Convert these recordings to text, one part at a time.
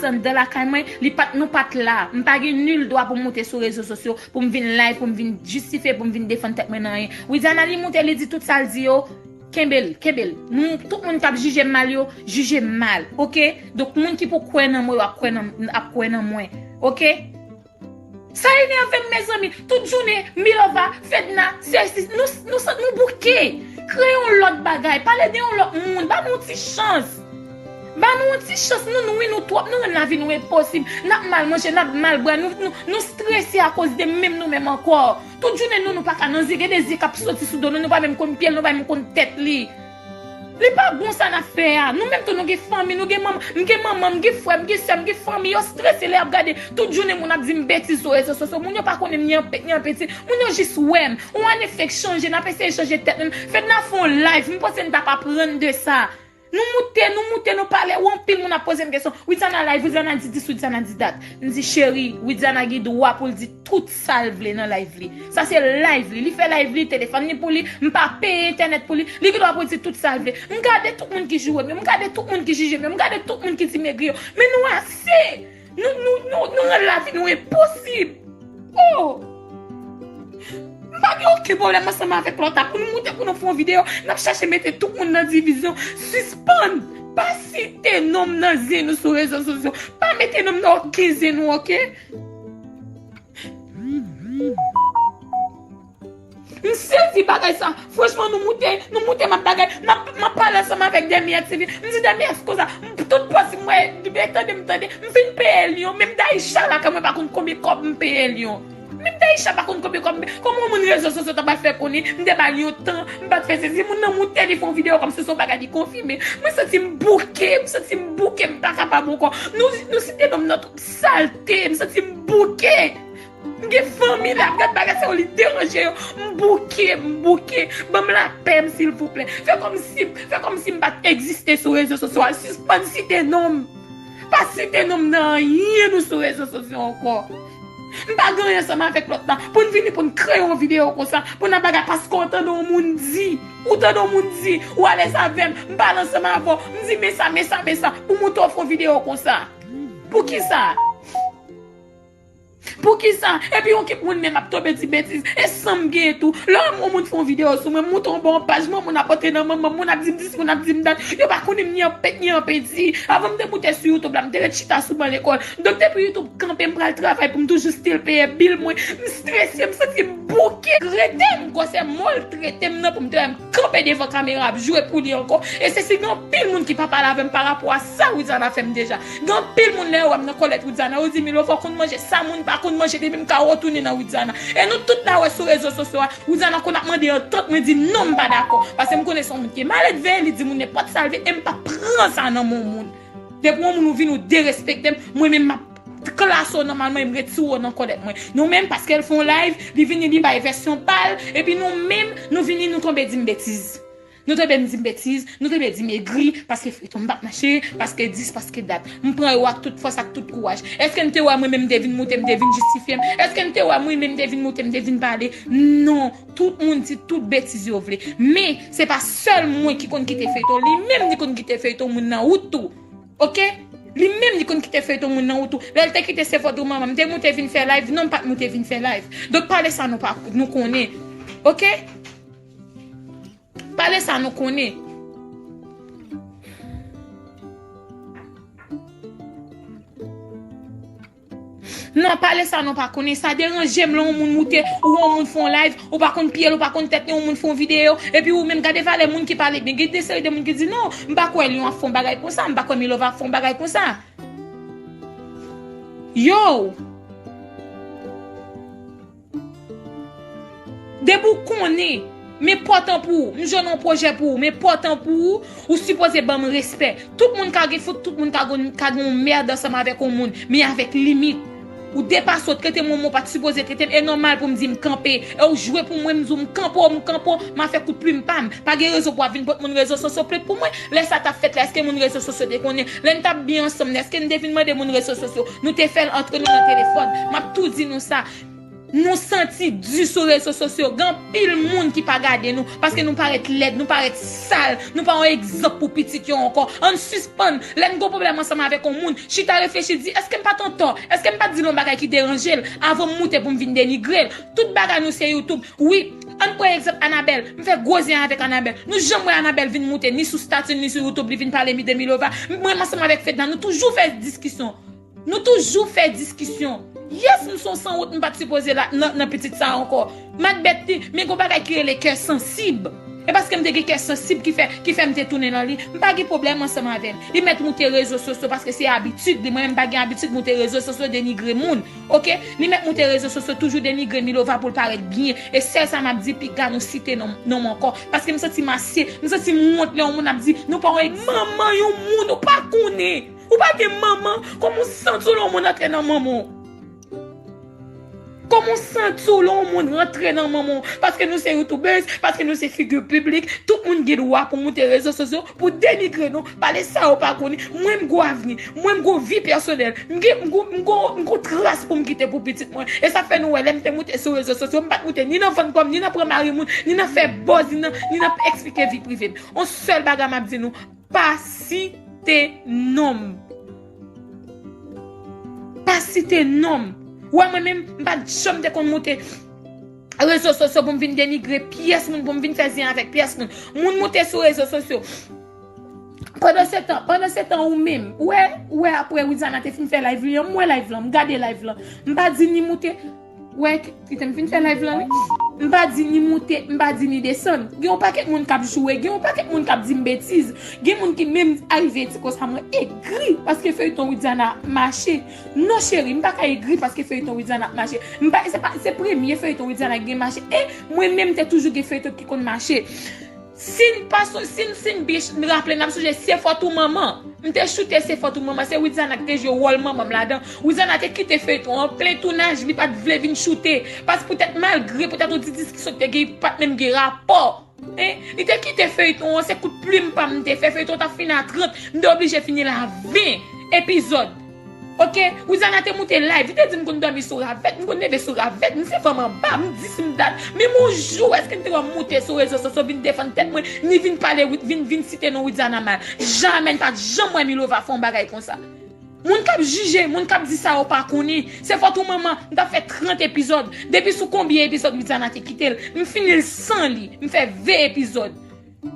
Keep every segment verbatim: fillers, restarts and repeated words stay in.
anndan lakay mwen, li pa t, nou pa t la. M pa gen nil dwa pou m moute sou rezo sosyo, pou m vin live, pou m vin jistifye, pou m vin defann tèt mwen nan anyen. Widiana, li moute, li di tout sa l di yo, kenbe l, kenbe l. Nou, tout moun k ap jije m mal yo, jije m mal, oke? Donk, moun ki pou kwè nan mwen yo ap kwè nan, ap kwè nan mwen, oke? Sa enève m, mezanmi. Tout jounen, Milova, Fedna, Sesi, nou, nou, nou bouke. Kreye yon lòt bagay. Pale de yon lòt moun. Ba nou yon ti chans. Ba nou yon ti chans. Nou nwi nou twòp. Nou rann lavi nou enposib. N ap mal manje, n ap mal bwè. Nou, nou, nou strese akoz de menm nou menm ankò. Tout jounen nou, nou pa ka nan zye. Gen de zye k ap soti sou do nou. Nou pa menm konn pye l, nou pa menm konn tèt li. Li pa bon sa n ap fè a. Nou menm tou nou gen fanmi, nou gen manman, m gen manman, m gen frè, m gen sè, m gen fanmi, yo strese lè y ap gade. Tout jounen moun ap di m betiz sou rezo sosyo. Moun yo pa konnen m ni an pet ni an peti. Moun yo jis wè m. Yon ane fenk chanje, n ap eseye chanje tèt nou. Fedna fè yon live, m panse n t ap aprann de sa. Nou moute, nou moute, nou pale, ou anpil moun ap poze m kesyon. Widiana live, Widiana di dis, Widiana di dat. M di cheri, Widiana gen dwa pou l di tout sa l vle nan live li. Sa se live li. Li fè live li, telefòn li pou li, m pa peye entènèt pou li. Li gen dwa pou l di tout sa l vle. M gade tout moun ki joure m yo, m gade tout moun ki jije m yo, m gade tout moun ki di m egri yo. Men nou ase! Nou, nou, nou, nou rann lavi nou enposib. Oh! M pa gen okenn pwoblèm ansanm avèk Lòta pou nou moute, pou nou fè yon videyo. N ap chache mete tout moun nan divizyon. Sispann! Pa site non m nan zen nou sou rezo sosyo. Pa mete non m nan okenn zen nou, oke? M sezi bagay sa. Franchman, nou moute, nou moute, m ap bagay. M ap, m ap pale ansanm avèk Dèmiyè T V. M di Dèmiyè konsa, m, tout pòs m wè, tande m, tande. M fin peye Lyon. Menm Daïcha la, kè mwen pa konn konbyen kòb m peye Lyon. Menm Daïcha pa konn konbyen kòb m peye. Kòman yon moun rezo sosyo ta pral fè konnen? M te ba l yon tan, m pa t fè sezi. Moun nan moute, li fè yon videyo kòmsi se yon bagay li konfime. Mwen santi m bouke, m santi m bouke, m pa kapab ankò. Nou, nou site non m nan tout salte, m santi m bouke. M gen fanmi la, gad bagay sa yo, li deranje yo. M bouke, m bouke. Ban m lapè m, silvouplè. Fè kòmsi, fè kòmsi m pa t egziste sou rezo sosyo a. Sispann site non m. Pa site non m nan anyen nou sou rezo sosyo ankò. M pa gen anyen ansanm avèk Lòta pou n vini pou n kreye yon videyo konsa, pou n ap bagay paske w tande yon moun di, ou tande yon moun di, ou alèz avè m, m pale ansanm avè w, m di men sa, men sa, men sa, pou moute w fè yon videyo konsa. Poukisa? Poukisa? Epi yon kip moun menm ap tonbe di betiz. E san m genyen tou. Lè yon moun fè yon videyo sou mwen, m moute yon bon paj, mwen moun ap antre nan manman, moun ap di m dis, moun ap di m dat. Yo pa konnen m ni an pet, ni an peti. Avan m te moute sou YouTube la, m te ret chita sou ban lekòl. Donk depi YouTube kanpe, m pral travay pou m toujou still peye bil mwen. M strese, m santi m bouke. Trete m, gwosè mo l trete m nan pou m te wè m kanpe devan kamera ap jwe pou li ankò. E se si gen anpil moun ki pa pale avè m pa rapò a sa Widiana fè m deja. Gen anpil moun lè yo wè m nan kòlèt Widiana, yo di Milova konn manje sa moun pa konn manje depi m ka retounen nan Widiana. E nou tout la wè sou rezo sosyo a, Widiana konn ap mande antant mwen di non m pa dakò. Paske m konnen se yon moun ki maledve, li di moun nenpòt sa l vle, e m p ap pran sa nan men yon moun. Depi yon moun ou vin ou derespekte m, mwen menm m ap klase w nòmalman e m retire w nan kòlèt mwen. Nou menm, paske l fè yon live, li vini li bay vèsyon pa l, epi nou menm, nou vini nou tonbe di m betiz. Nou tonbe di m betiz, nou tonbe di m egri, paske feyton m p ap mache, paske dis, paske dat. M pran yo ak tout fòs, ak tout kouraj. Èske n te wè mwen menm m te vin moute, m te vin jistifye m? Èske n te wè mwen menm m te vin moute, m te vin pale? Non, tout moun di tout betiz yo vle. Men, se pa sèl mwen ki konn kite feyton, li menm li konn kite feyton moun nan wout tou. Oke? Li menm li konn kite feyton moun nan wout tou. Lè l te kite se fòt ou manman, m te moute vin fè live, non m pa t moute vin fè live. Donk pale sa nou pa, nou konnen. Oke? Pale sa nou konnen. Non, pale sa nou pa konnen. Sa deranje m lè yon moun moute, ou yon moun fè yon live, ou pa konn pye l, ou pa konn tèt li, yon moun fè yon videyo, epi ou menm gade valè moun ki pale byen. Gen de seri de moun ki di non, m pa kwè Lyon ap fè yon bagay konsa, m pa kwè Milova ap fè yon bagay konsa. Yo! Depi w konnen, men pòtan pou ou, m jwenn yon pwojè pou ou, men pòtan pou ou, ou sipoze ban m respè. Tout moun ka gen fout, tout moun ka gon, ka gen yon mèd ansanm avèk yon moun, men avèk limit. Ou depase w, trete m yon mo w pa t sipoze trete m, e nòmal pou m di m kanpe. E w jwe pou mwen, m di w m kanpe w, m kanpe w, m a fè kout plim pa m. Pa gen rezon pou w ap vin pot moun rezo sosyo plent pou mwen. Lè sa t ap fèt la, èske moun rezo sosyo te konnen? Lè n t ap byen ansanm nan, èske n te vin mande moun rezo sosyo? Nou te fè l antre nou nan telefòn. M ap tou di nou sa. Nou santi di sou rezo sosyo. Gen anpil moun ki pa gade nou paske nou parèt lèd, nou parèt sal, nou pa yon egzanp pou pitit yo ankò. Ann sispann. Lè n gen yon pwoblèm ansanm avèk yon moun, chita reflechi, di, èske m pa t antò? Èske m pa t di l yon bagay ki deranje l avan m moute pou m vin denigre l? Tout bagay nou se YouTube. Wi, ann pran egzanp Anabèl. M fè gwo zen avèk Anabèl. Nou janm wè Anabèl vin moute ni sou stati, ni sou YouTube, li vin pale de Milova. Mwen, ansanm avèk Fedna, nou toujou fè diskisyon. Nou toujou fè diskisyon. Yes, m se yon sanwont, m pa t sipoze la nan, nan pitit sa a ankò. M pa t bèt li, men gen yon bagay ki rele kè sansib. E paske m te gen kè sansib ki fè, ki fè m te tounen nan li. M pa gen pwoblèm ansanm avè l. Li mèt moute rezo sosyo paske se abitid li. Mwen menm, m pa gen abitid moute rezo sosyo denigre moun. Oke? Li mèt moute rezo sosyo toujou denigre Milova pou l parèt byen. E sèl sa m ap di, piga nou site non, non m ankò. Paske m santi m ase, m santi m wont lè yon moun ap di, nou pa wè manman yon moun ou pa konnen. Ou pa gen manman, kòman w santi w lè yon moun antre nan manman w? Kòman w santi w lè yon moun rantre nan manman w? Paske nou se youtubers, paske nou se figi piblik, tout moun gen dwa pou moute rezo sosyo, pou denigre nou, pale sa yo pa konnen. Mwen m gwo avni, mwen m gwo vi pèsonèl, m gen, m gwo, m gwo, m gwo tras pou m kite pou pitit mwen. E sa fè nou wè, lè m te moute sou rezo sosyo, m pa t moute ni nan vann kò m, ni nan pran mari moun, ni nan fè buzz, ni nan, ni nan eksplike vi prive m. On sèl bagay m ap di nou, pa site non m. Pa site non m. Ou wè mwen menm, m pa t janm te konn moute rezo sosyo pou m vin denigre pyès moun, pou m vin fè zen avèk pyès moun. Moun moute sou rezo sosyo. Pandan se tan, pandan se tan ou menm, ou wè, ou wè apre Widiana te fin fè live li an, m wè live lan, m gade live lan. M pa di ni moute, wè, kite m fin fè live lan wi. M pa di ni moute, m pa di ni desann. Gen yon pakèt moun k ap joure, gen yon pakèt moun k ap di m betiz. Gen moun ki menm arive di konsa mwen egri paske feyton Widiana ap mache. Non cheri, m pa ka egri paske feyton Widiana ap mache. M pa, se pa, se premye feyton Widiana ki gen mache. E mwen menm te toujou gen feyton ki konn mache. Si n pa so-, si n, si n byen raple, n ap sonje Se fòt ou manman. M te choute Se fòt ou manman. Se Widiana ki te jwe wòl manman m ladan. Widiana te kite feyton an plen tounaj, li pa t vle vin choute. Pas poutèt malgre, poutèt yon ti diskisyon ki te gen, pa t menm gen rapò. Hein? Li te kite feyton an, se kout plim pa m te fè. Feyton t ap fini a trant, m te oblije fini l a ven epizòd. Oke, Widiana te moute live, li te di m konn dòmi sou ravèt, m konn leve sou ravèt, m se fanm anba, m dis m dat. Menm yon jou, èske m te wè m moute sou rezo sosyo vin defann tèt mwen, ni vin pale, vin, vin site non Widiana mal? Jamè, n pa t janm wè Milova fè yon bagay konsa. Moun k ap jije, moun k ap di sa yo pa konnen. Se fòt ou manman, m t ap fè trant epizòd. Depi sou konbyen epizòd Widiana te kite l? M fini l san li, m fè ven epizòd.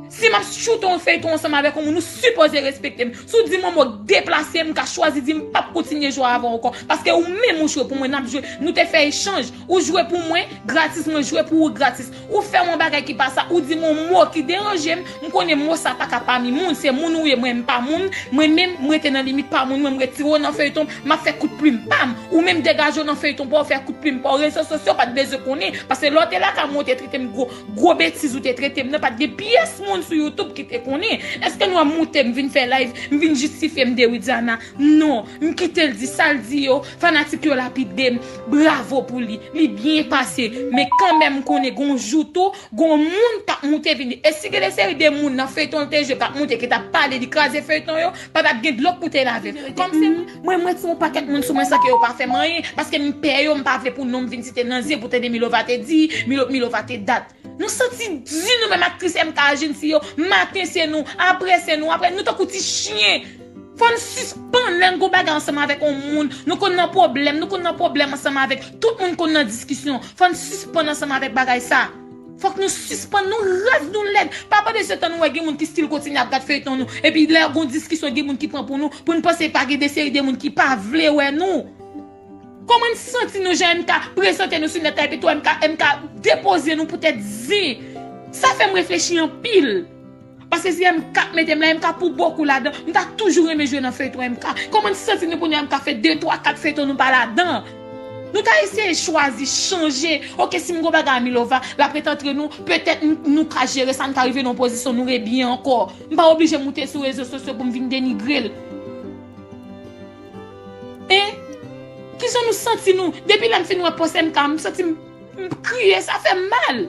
Si m ap choute yon feyton ansanm avèk yon moun, ou sipoze respekte m. Si w di m yon mo k deplase, m ka chwazi di m p ap kontinye jwe avè w ankò. Paske ou menm ou jwe pou mwen, n ap jwe. Nou te fè echanj. Ou jwe pou mwen gratis, mwen jwe pou ou gratis. Ou fè m yon bagay ki pa sa, ou di m yon mo ki deranje m, m konnen mo sa pa ka pami moun, se moun ou ye, mwen m pa moun, mwen menm, m rete nan limit pa moun, mwen m retire w nan feyton, m ap fè kout plim pa m. Ou menm degaje w nan feyton pa w, fè kout plim pa w, rezo sosyo pa t bezwen konnen, paske lè w te lakay mwen, ou te trete m gwo, gwo betiz ou te trete m nan, pa t gen pyès moun sou YouTube ki te konnen. Èske nou ap moute m vin fè live, m vin jistifye m de Widiana? Non, m kite l di sa l di yo, fanatik yo lapide m, bravo pou li, li byen pase, men kanmenm m konnen gon jou tou, gon moun k ap moute vini. E si gen de seri de moun nan feyton l te jwe k ap moute, ki t ap pale, li kraze feyton yo, pa t ap gen dlo k pou te lave l. Kòm se mwen, mwen, mwen ti yon pakèt moun sou mwen san ke yo pa fè m anyen, paske m pè yo, m pa vle pou non m vin site nan zen pou tande Milova te di, Milo, Milova te dat. Nou santi di nou menm aktris M K Agency yo, maten se nou, apre se nou, apre nou tankou ti chen. Fò n sispann lè n gon bagay ansanm avèk yon moun, nou konn nan pwoblèm, nou konn nan pwoblèm ansanm avèk, tout moun konn nan diskisyon. Fò n sispann ansanm avèk bagay sa. Fòk nou sispann, nou raz, nou lèd. Pa pandan se tan nou wè gen moun ki still kontinye ap gad feyton nou. Epi lè gon diskisyon, gen moun ki pran pou nou, pou n panse pa gen de seri de moun ki pa vle wè nou. Kòman n santi nou jan M K prezante nou sou nèt la epi tou M K, M K depoze nou poutèt zen? Sa fè m reflechi anpil. Paske se M K k mete m la, M K pou bokou ladan. M ta toujou renmen jwe nan feyton M K. Kòman n santi nou kounye a M K fè de, twa, kat feyton nou pa ladan? Nou ta eseye chwazi, chanje. Oke, si m gon bagay a Milova, l ap ret antre nou, petèt n-, nou ka jere sa, n ka rive nan yon pozisyon nou rebyen ankò. M pa oblije moute sou rezo sosyo pou m vin denigre l. Hein? Kijan nou santi nou? Depi lè m fin wè pòs M K, m santi m, m kriye, sa fè m mal.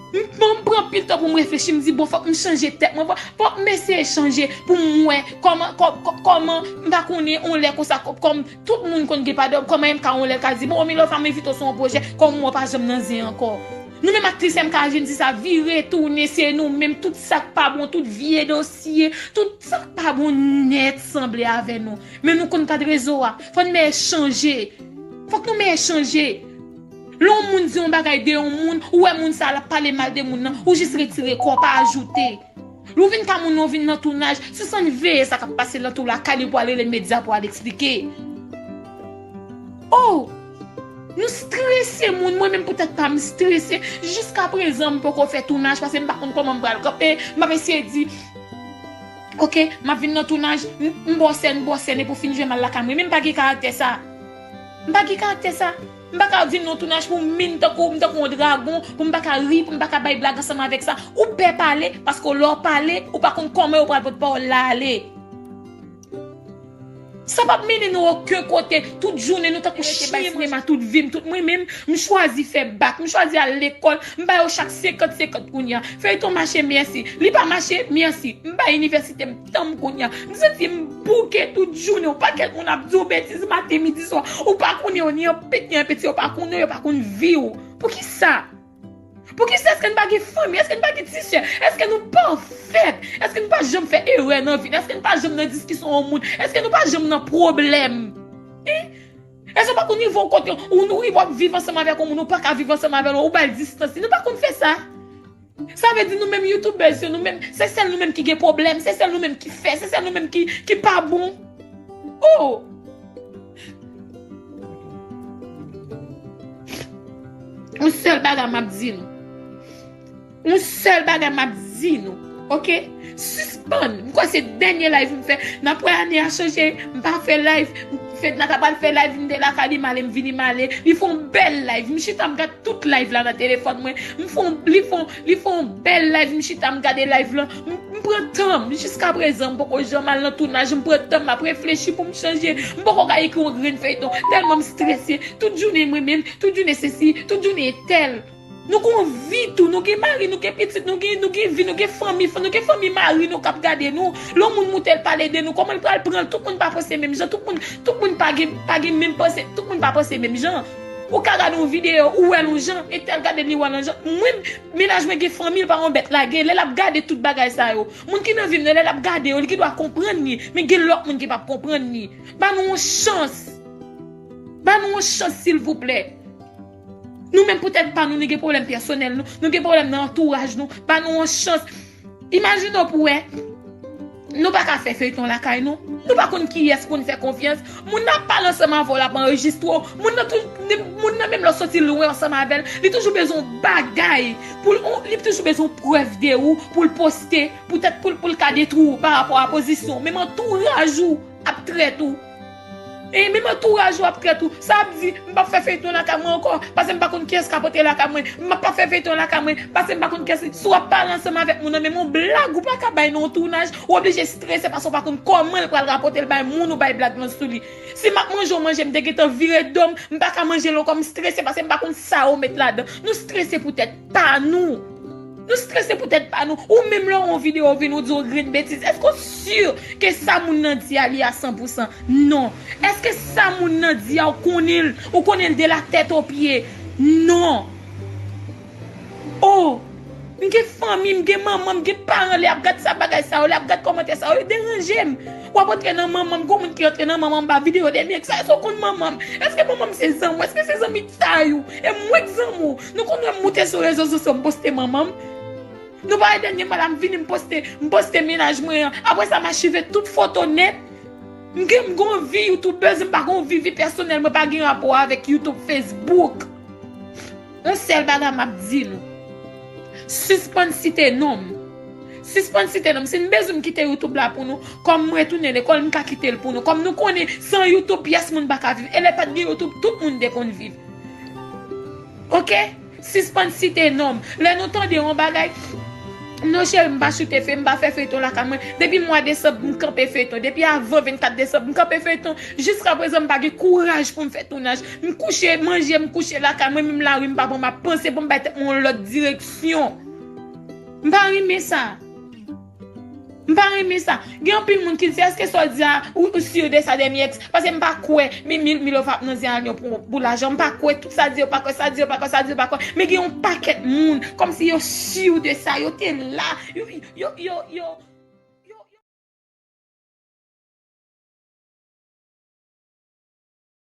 M, m pran pil tan pou m reflechi, m di, bon, fòk m chanje tèt mwen, fòk, fòk m eseye chanje pou m wè kòman, kò-, kò-, kòman, m pa konnen, on lè konsa, kò-, kòm tout moun konn gen padòb, kòman M K on lè ka di, bon, Milofa, m envite w sou yon pwojè, kòm ou pa janm nan zen ankò. Nou menm aktris M K, je n di sa, vire tounen, se nou menm, tout sa k pa bon, tout vye dosye, tout sa k pa bon nèt sanble avè nou. Men nou konn pa t rezo a. Fò n mèt chanje. Fòk nou mèt chanje. Lè yon moun di yon bagay de yon moun, ou wè moun sa a l ap pale mal de moun nan, ou jis retire kò w, pa ajoute. Lè w vin ka moun nan, w vin nan tounaj, sispann veye sa k ap pase nan tou lakay li pou al rele medya pou al eksplike. Oh! Nou strese moun, mwen menm poutèt pa m strese. Jiska prezan m poko fè tounaj paske m pa konn kòman m pral kanpe. M ap eseye di, oke, m ap vin nan tounaj, m, m ba w sèn, m ba w sèn, epi w fin jwe m al lakay mwen. Men m pa gen karaktè sa. M pa gen karaktè sa. M pa ka vin nan tounaj pou m min tankou, m tankou yon dragon, pou m pa ka ri, pou m pa ka bay blag ansanm avèk sa. Ou pè pale, paske lè w pale, ou pa konn kòman yo pral pot pawòl la ale. Sa p ap mennen nou okenn kote. Tout jounen nou tankou chen bay sinema tout vi m. Tout mwen menm, m chwazi fè bak. M chwazi al lekòl. M ba yo chak senkant senkant kounye a. Feyton mache, mèsi. Li pa mache, mèsi. M bay inivèsite m tan m kounye a. M santi m bouke tout jounen. Yon pakèt moun ap di w betiz maten, midi, swa. Ou pa konnen yo, ni an pit, ni an peti. Yo pa konnen w, yo pa konn vi w. Poukisa? Poukisa? Èske n pa gen fanmi? Èske n pa gen ti sè? Èske nou pafèt? Èske nou pa janm fè erè nan vi n? Èske n pa janm nan diskisyon yon moun? Èske nou pa janm nan pwoblèm? Hein? Èske w pa konn rive yon kote, ou nou rive w ap viv ansanm avèk yon moun, ou pa ka viv ansanm avè l, ou ba l distans li? Nou pa konn fè sa. Sa vle di nou menm youtubers yo, nou menm, se sèl nou menm ki gen pwoblèm, se sèl nou menm ki fè, se sèl nou menm ki, ki pa bon. Oh! Yon sèl bagay m ap di nou. Yon sèl bagay m ap di nou. Oke? Sispann. M kwè se dènye live m fè. N ap wè ane a chanje. M pa fè live. M fè, nan ta pral fè live, m te lakay li, m ale, m vini, m ale. Li fè yon bèl live. M chita, m gad tout live la nan telefòn mwen. M fè yon, li fè yon, li fè yon bèl live. M chita, m gade live lan. M, m pran tan m. Jiska prezan, m poko janm al nan tounaj. M pran tan m, m ap reflechi pou m chanje. M poko ka ekri yon grenn feyton. Tèlman m strese. Tout jounen mwen menm. Tout jounen sesi. Tout jounen entèl. Nou gon vi tou, nou gen mari, nou gen pitit, nou gen, nou gen vi, nou gen fanmi, nou gen fanmi mari nou k ap gade nou. Lè yon moun moute l pale de nou, kòman l pral pran l? Tout moun pa panse menm jan, tout moun, tout moun pa gen, pa gen menm panse, tout moun pa panse menm jan. Ou ka gade yon videyo, ou wè l yon jan, entèl gade l, li wè l yon jan. Mwen, mennaj mwen gen fanmi, l pa yon bèt lage. Lè l ap gade tout bagay sa yo, moun ki nan vi m nan, lè l ap gade yo, li gen dwa konprann li, men gen lòt moun ki p ap konprann li. Ba nou yon chans. Ba nou yon chans, silvouplè. Nou menm poutèt pa nou, nou gen pwoblèm pèsonèl nou, nou gen pwoblèm nan antouraj nou, ba nou yon chans. Imajine w pou wè, nou pa ka fè feyton lakay nou, nou pa konn kiyès pou n fè konfyans. Moun nan ap pale ansanm avè w, l ap anrejistre w. Moun nan tou, moun nan menm lè w soti lwen ansanm avè l, li toujou bezwen yon bagay pou l, li toujou bezwen yon prèv de ou pou l poste, poutèt pou l, pou l ka detwi w pa rapò a pozisyon w. Menm antouraj ou ap trèt ou. E menm antouraj ou ap trèt ou. Sa ap di, m p ap fè feyton lakay mwen ankò, paske m pa konn kiyès k ap antre lakay mwen. M p ap fè feyton lakay mwen, paske m pa konn kiyès. Si w ap pale ansanm avèk moun nan, menm yon blag ou pa ka bay nan yon tounaj, ou oblije strese paske w pa konn kòman l pral rapòte l bay moun ou bay blag lan sou li. Si m ap manje yon manje, m te gentan vire do m, m pa ka manje l ankò, m strese paske m pa konn sa yo met ladan. Nou strese poutèt pa nou. Nou strese poutèt pa nou. Ou menm lè w wè yon videyo vin, ou di yon grenn betiz. Èske w si ke sa moun nan di a li a san pou san? Non. Èske sa moun nan di a ou konnen l? Ou konnen l de la tèt o pye? Non. Oh! M gen fanmi, m gen manman, m gen paran, lè y ap gad sa bagay sa yo, lè y ap gad kòmantè sa yo, yo deranje m. W ap antre nan manman m, gon moun ki antre nan manman m ba videyo de nèg sa. Èske w konn manman m? Èske manman m se zanmi w? Èske se zanmitay ou? E mwen k zanmi w? Nou konn wè m moute sou rezo sosyo, m poste manman m. Nou pa wè dènyèman la, m vini, m poste, m poste mennaj mwen an. Apre sa, m achive tout foto nèt. M gen, m gon vi youtubèz, m pa gon vi, vi pèsonèl, mwen pa gen rapò avèk YouTube, Facebook. Yon sèl bagay m ap di nou. Sispann site non m. Sispann site non m. Si n bezwen m kite YouTube la pou nou, kòm m retounen lekòl, m ka kite l pou nou. Kòm nou konnen, san YouTube, pyès moun pa ka viv. E lè pa t gen YouTube, tout moun te konn viv. Oke? Sispann site non m. Lè nou tande yon bagay, Non cheri, m pa choute feyton, m pa fè feyton lakay mwen. Depi mwa desanm, m kanpe feyton. Depi avan vennkat desanm, m kanpe feyton. Jiska prezan, m pa gen kouraj pou m fè tounaj. M kouche, manje, m kouche lakay mwen, menm lari m pa pran, m ap panse pou m bay tèt mwen yon lòt direksyon. M pa renmen sa. M pa renmen sa. Gen anpil moun ki di, èske sa w di a, ou, ou si de sa de mi ex? Paske m pa kwè, mi, mi, Milova ap nan zen a Lyon pou, pou lajan. M pa kwè, tout sa di yo pa kwè, sa di yo pa kwè, sa di yo pa kwè. Men gen yon pakèt moun, kòmsi yo si de sa, yo te la, yo, yo, yo, yo,